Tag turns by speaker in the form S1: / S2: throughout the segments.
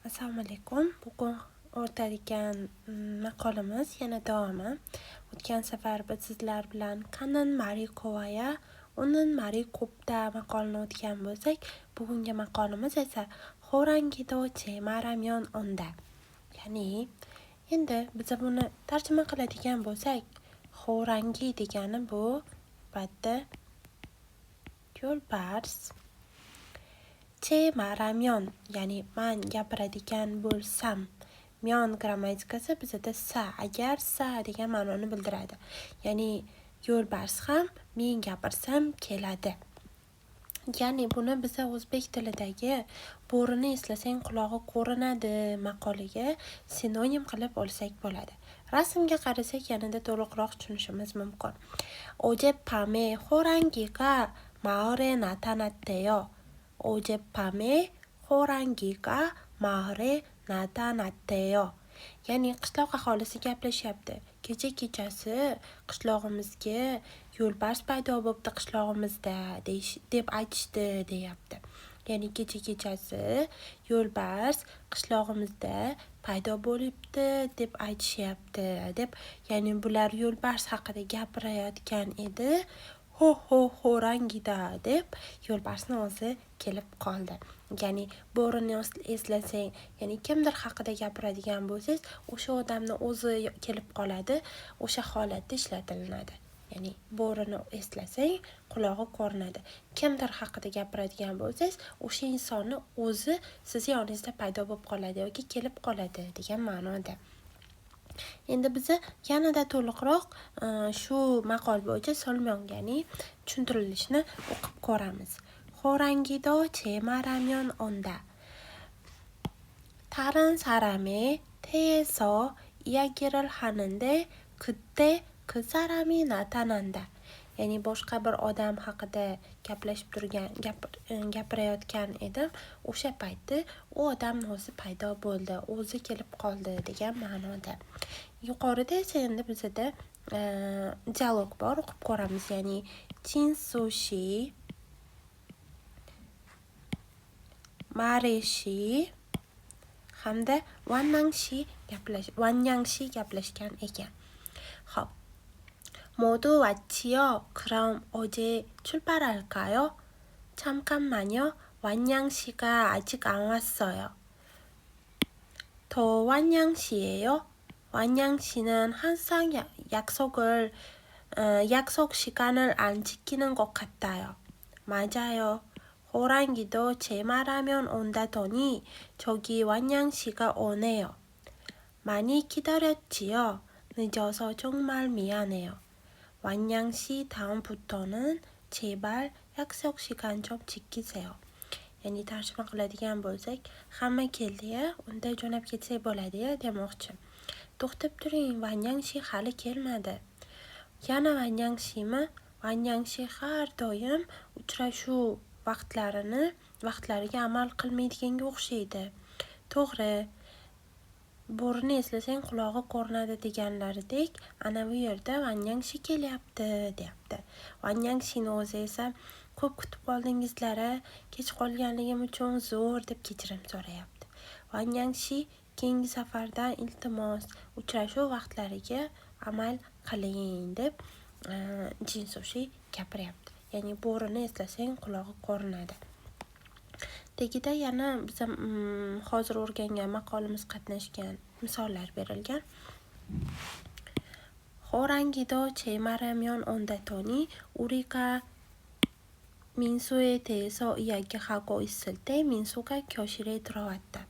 S1: Assalomu alaykum. Bugun o'rtadigan maqolamiz yana davomi. O'tgan safar biz sizlar bilan "가는 말이 고와야 오는 말이 곱다" maqolini o'tgan bo'lsak, bugungi maqolimiz esa "호랑이도 제 말하면 온다". Ya'ni endi biz buni tarjima qiladigan bo'lsak, 호랑이 degani bu albatta yo'lbars. 제 말하면, ya'ni man gapiradigan bo'lsam. 면 grammatikasi bizada sa, agar sa degan ma'noni bildiradi. Ya'ni yo'lbars ham men gapirsam keladi. Ya'ni buni biza o'zbek tilidagi "Bo'rini eslasang, qulog'i ko'rinadi" maqoliga sinonim qilib olsak bo'ladi. Rasmga qarasak, yanada to'liqroq tushunishimiz mumkin. 어젯밤에 호랑이가 마을에 나타났대요. 어젯밤에 호랑이가 마을에 나타났대요. Ya'ni qishloq aholisi gaplashyapti. Kecha kechasi qishlog'imizga yo'lbars paydo bo'pti qishlog'imizda deyish deb aytishdi, deyapti. Ya'ni kecha kechasi yo'lbars qishlog'imizda paydo bo'libdi deb aytishyapti deb, ya'ni bular yo'lbars haqida gapirayotgan edi. "Ho ho, 호랑이다" deb yo'lbarsni o'zi kelib qoldi. Ya'ni bo'rini eslasang, ya'ni kimdir haqida gapiradigan bo'lsangiz, o'sha odamni o'zi kelib qoladi, o'sha holatda ishlatilinadi. Ya'ni bo'rini eslasang, qulog'i ko'rinadi. Kimdir haqida gapiradigan bo'lsangiz, o'sha insonni o'zi sizni yoningizda paydo bo'lib qoladi yoki kelib qoladi degan ma'noda. Endi biza yanada to'liqroq shu maqol bo'yicha 설명, ya'ni tushuntirilishni o'qib ko'ramiz. 호랑이도 제 말하면 온다. 다른 사람에 대해서 이야기를 하는데 그때 그 사람이 나타난다. Ya'ni boshqa bir odam haqida gaplashib turgan, gapirayotgan edim. O'sha paytda u odamni o'zi paydo bo'ldi, o'zi kelib qoldi degan ma'noda. Yuqorida esa endi bizada dialog bor, o'qib ko'ramiz. Ya'ni Chinsushi, Mareshi hamda Vanyangshi gaplashgan ekan. Xo'p. 모두 왔지요? 그럼 어제 출발할까요? 잠깐만요. 완양 씨가 아직 안 왔어요. 더 완양 씨예요? 완양 씨는 항상 약속 시간을 안 지키는 것 같아요. 맞아요. 호랑이도 제 말하면 온다더니 저기 완양 씨가 오네요. 많이 기다렸지요? 늦어서 정말 미안해요. 완양 씨, 다음부터는 제발 약속 시간 좀 지키세요. Ya'ni tarjima qiladigan bo'lsak, hamma keldi-ya, unda jo'nab ketsak bo'ladi-ya demoqchi. To'xtab turing, Vanyangshi hali kelmadi. Yana Vanyangsimi? Vanyangshi har doim uchrashuv vaqtlariga amal qilmaydiganga o'xshaydi. To'g'ri. Bo'rini eslasang, qulog'i ko'rinadi deganlaridek, ana bu yerda Vanyangshi kelyapti, deyapti. Vanyangshini o'zi esa ko'p kutib qoldingizlar, kech qolganligim uchun uzr, deb kechirim so'rayapti. Vanyangshi, keyingi safardan iltimos, uchrashuv vaqtlariga amal qiling, deb Jinsushi gapiryapti. Ya'ni bo'rini eslasang, qulog'i ko'rinadi. Tagida yana biza hozir o'rgangan maqolimiz qatnashgan misollar berilgan. 호랑이도 제 말하면 온다더니 우리가 민수에 대해서 이야기하고 있을 때 민수가 교실에 들어왔다.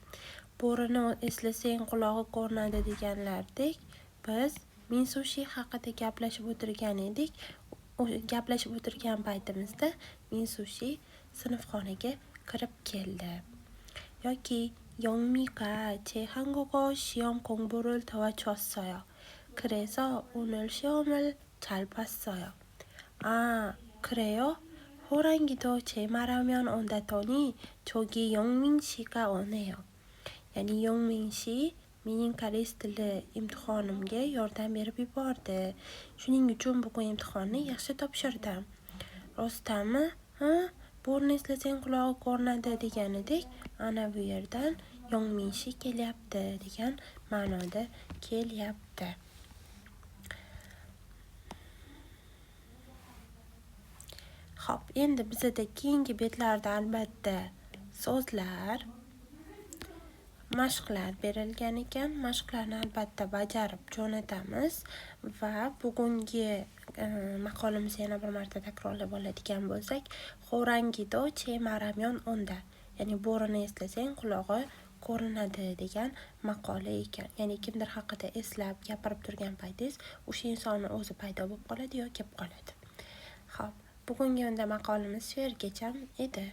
S1: Bo'rini eslasang, qulog'i ko'rinadi deganlaridek, biz Minsushi haqida gaplashib o'tirgan edik. Gaplashib o'tirgan paytimizda Minsushi sinfxonaga kirib keldi. Yoki 영미가 제 한국어 시험 공부를 도와줬어요. 그래서 오늘 시험을 잘 봤어요. 아, 그래요? 호랑이도 제 말하면 온다더니 저기 영민 씨가 오네요. Ya'ni Yongmin shi mening koreys tili imtihonimga yordam berib yubordi. Shuning uchun bugun imtihonni yaxshi topshirdim. Rostdanmi? Ha? Bo'rini eslasang, qulog'i ko'rinadi deganidek, ana bu yerdan Yongminshi kelyapti degan ma'noda kelyapti. Xo'p, endi bizada keyingi betlarda albatta so'zlar, mashqlar berilgan ekan. Mashqlarni albatta bajarib jo'natamiz va bugungi maqolamizni yana bir marta takrorlab oladigan bo'lsak, Xo'rangido che maramyon onda, ya'ni bo'rini eslasang qulog'i ko'rinadi degan maqola ekan. Ya'ni kimdir haqida eslab gapirib turgan paytingiz o'sha insonni o'zi paydo bo'lib qoladi yo kelib qoladi. Xo'p, bugungi unda maqolamiz shu yergacha edi.